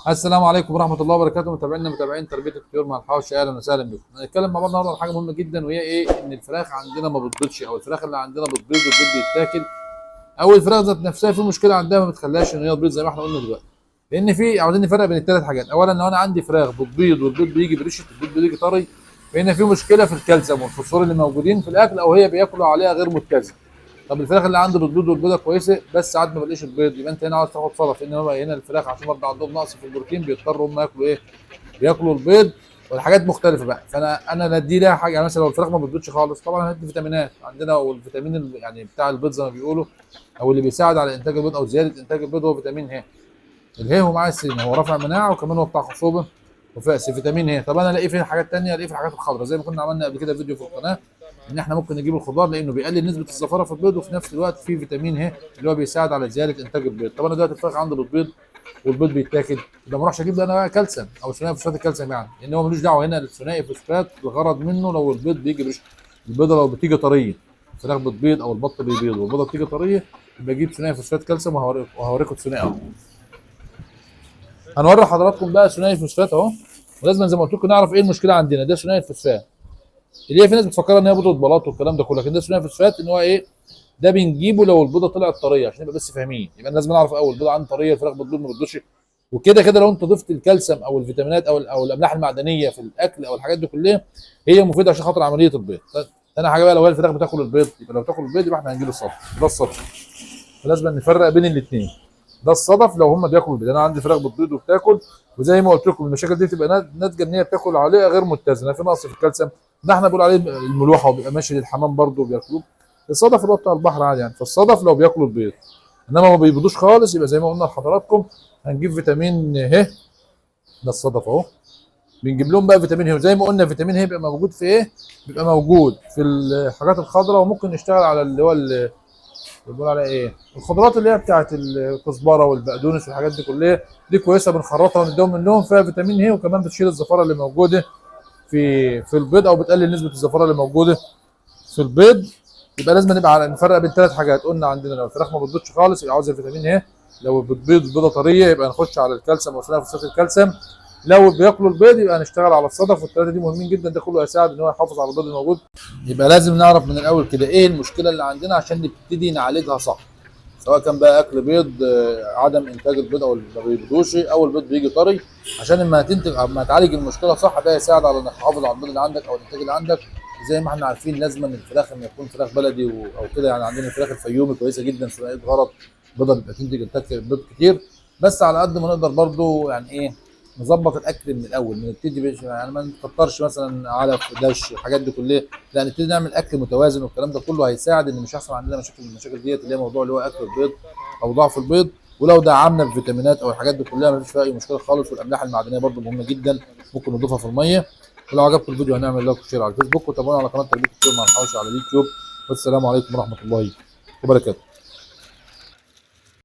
السلام عليكم ورحمة الله وبركاته. متابعينا متابعين تربيه الطيور مع الحواشي، اهلا وسهلا بكم. هنتكلم مع بعض النهارده عن حاجة مهمة جدا، وهي ايه؟ ان الفراخ عندنا ما بتبيضش، او الفراخ اللي عندنا بتبيض والبيض بيتاكل، او الفراخ ذات نفسها في مشكلة عندها ما بتخليهاش ان هي تبيض زي ما احنا قلنا دلوقتي. لان في عاوزين نفرق بين الثلاث حاجات. اولا لو انا عندي فراخ بتبيض والبيض بيجي بريشه، البيض بيجي طري، فهنا في مشكلة في الكالسيوم والفوسفور اللي موجودين في الاكل، او هي بياكلوا عليها غير متزن. طب الفراخ اللي عنده بتبيض والبيضة كويسة بس ساعات ما بلاقيش البيض، يبقى انت هنا عاوز تاخد صدف، لان هو هنا الفراخ عشان برضه عندهم نقص في البروتين بيضطروا هم ياكلوا ايه؟ بياكلوا البيض والحاجات مختلفة بقى. فانا ندي لها حاجة، يعني مثلا لو الفراخ ما بتبيضش خالص طبعا هندي فيتامينات عندنا، والفيتامين يعني بتاع البيض زي ما بيقولوا، او اللي بيساعد على انتاج البيض او زيادة انتاج البيض هو فيتامين ه. الهي ومعاه السين، هو رافع مناعة وكمان هو بتاع خصوبة وفأس فيتامين ه. طب انا الاقيه في حاجات ثانية، الاقيه في الحاجات الخضراء زي ما كنا عملنا قبل كده فيديو في القناة، ان احنا ممكن نجيب الخضار لانه بيقلل نسبه الزفاره في البيض، وفي نفس الوقت فيه فيتامين ه اللي هو بيساعد على زيادة انتاج البيض. طب انا دلوقتي الفراخ عندي بتبيض والبيض بيتاكل، يبقى ما اروحش اجيب انا بقى كالسيوم او ثنائي فوسفات الكالسيوم، يعني لان هو ملوش دعوه هنا الثنائي فوسفات، الغرض منه لو البيض بيجي بريش، البيضة لو بتيجي طرية، الفراخ بتبيض او البط بيبيض والبيضة بتيجي طرية، يبقى اجيب ثنائي فوسفات كالسيوم. وهوريكم الثنائي اهو. هنوري حضراتكم بقى ثنائي فوسفات اهو، ولازم زي ما قلت لكم نعرف ايه المشكلة عندنا. ده ثنائي الفوسفات اللي هي في ناس بتفكرها ان هي بيضة بلاط والكلام ده كله، لكن ده ثنائي فوسفات ان هو ايه؟ ده بنجيبه لو البيضة طلعت طرية، عشان نبقى بس فاهمين. يبقى لازم نعرف اول البيضة عندي طرية، الفراخ بتبيض ما بتبيضش، وكده كده لو انت ضفت الكالسيوم او الفيتامينات او الاملاح المعدنية في الاكل او الحاجات دي كلها هي مفيدة عشان خاطر عملية البيض. تاني حاجة بقى لو هي الفراخ بتاكل البيض، يبقى لو بتاكل البيض يبقى احنا هنجيب الصدف، ده الصدف. فلازم نفرق بين الاثنين. ده الصدف لو هم بياكلوا البيض، انا عندي فراخ بتبيض وبتاكل، وزي ما قلت لكم المشاكل دي بتبقى ناتجة ان هي بتاكل عليها غير متزنة، في نقص في الكالسيوم، ده احنا بنقول عليه الملوحه، وبيبقى ماشي للحمام برده وبياكلوه. الصدف اللي هو بتاع البحر عادي يعني. فالصدف لو بياكلوا البيض، انما ما بيبيضوش خالص، يبقى زي ما قلنا لحضراتكم هنجيب فيتامين ه، ده الصدف اهو، بنجيب لهم بقى فيتامين ه، وزي ما قلنا فيتامين ه بيبقى موجود في ايه؟ بيبقى موجود في الحاجات الخضراء، وممكن نشتغل على اللي هو اللي بنقول على ايه؟ الخضروات اللي هي بتاعت الكزبره والبقدونس والحاجات دي كلها، دي كويسة بنخرطها ونديهم منهم فيها فيتامين ه، وكمان بتشيل الزفاره اللي موجودة في البيض، او بتقلل نسبه الزفاره اللي موجودة في البيض. يبقى لازم نبقى نفرق بين ثلاث حاجات. قلنا عندنا لو الفراخ ما بتبيضش خالص يبقى عاوزه فيتامين ه، لو بتبيض بيضة طرية يبقى نخش على الكالسيوم او ثنائي فوسفات الكالسيوم، لو بياكلوا البيض يبقى نشتغل على الصدف. والثلاثة دي مهمين جدا، ده كله هيساعد ان هو يحافظ على البيض الموجود. يبقى لازم نعرف من الاول كده ايه المشكلة اللي عندنا عشان نبتدي نعالجها صح، سواء كان بقى اكل بيض، عدم انتاج البيض او ما بيبيضوش، او البيض بيجي طري، عشان لما تنتج اما تعالج المشكلة صح ده يساعد على انك تحافظ على البيض اللي عندك او الانتاج اللي عندك. زي ما احنا عارفين لازم ان الفراخ لما يكون فراخ بلدي او كده، يعني عندنا الفراخ الفيومي كويسة جدا ثنائية غرض، بيضة بيبقى تنتج انتاج بيض كتير، بس على قد ما نقدر برضو يعني ايه نظبط الاكل من الاول، نبتدي يعني ما نكترش مثلا علف دش الحاجات دي كلها، لا نبتدي نعمل اكل متوازن والكلام ده كله هيساعد ان مش هيحصل عندنا مشاكل من المشاكل ديت اللي هي موضوع اللي هو اكل البيض او ضعف البيض. ولو دعمنا بفيتامينات او الحاجات دي كلها مفيش فيها اي مشكلة خالص. والاملاح المعدنية برضو مهمة جدا ممكن نضيفها في المية. ولو عجبكم الفيديو هنعمل like و share على الفيسبوك، وتابعونا على قناة تربيه الطيور مع الحواشي على اليوتيوب. والسلام عليكم ورحمة الله وبركاته.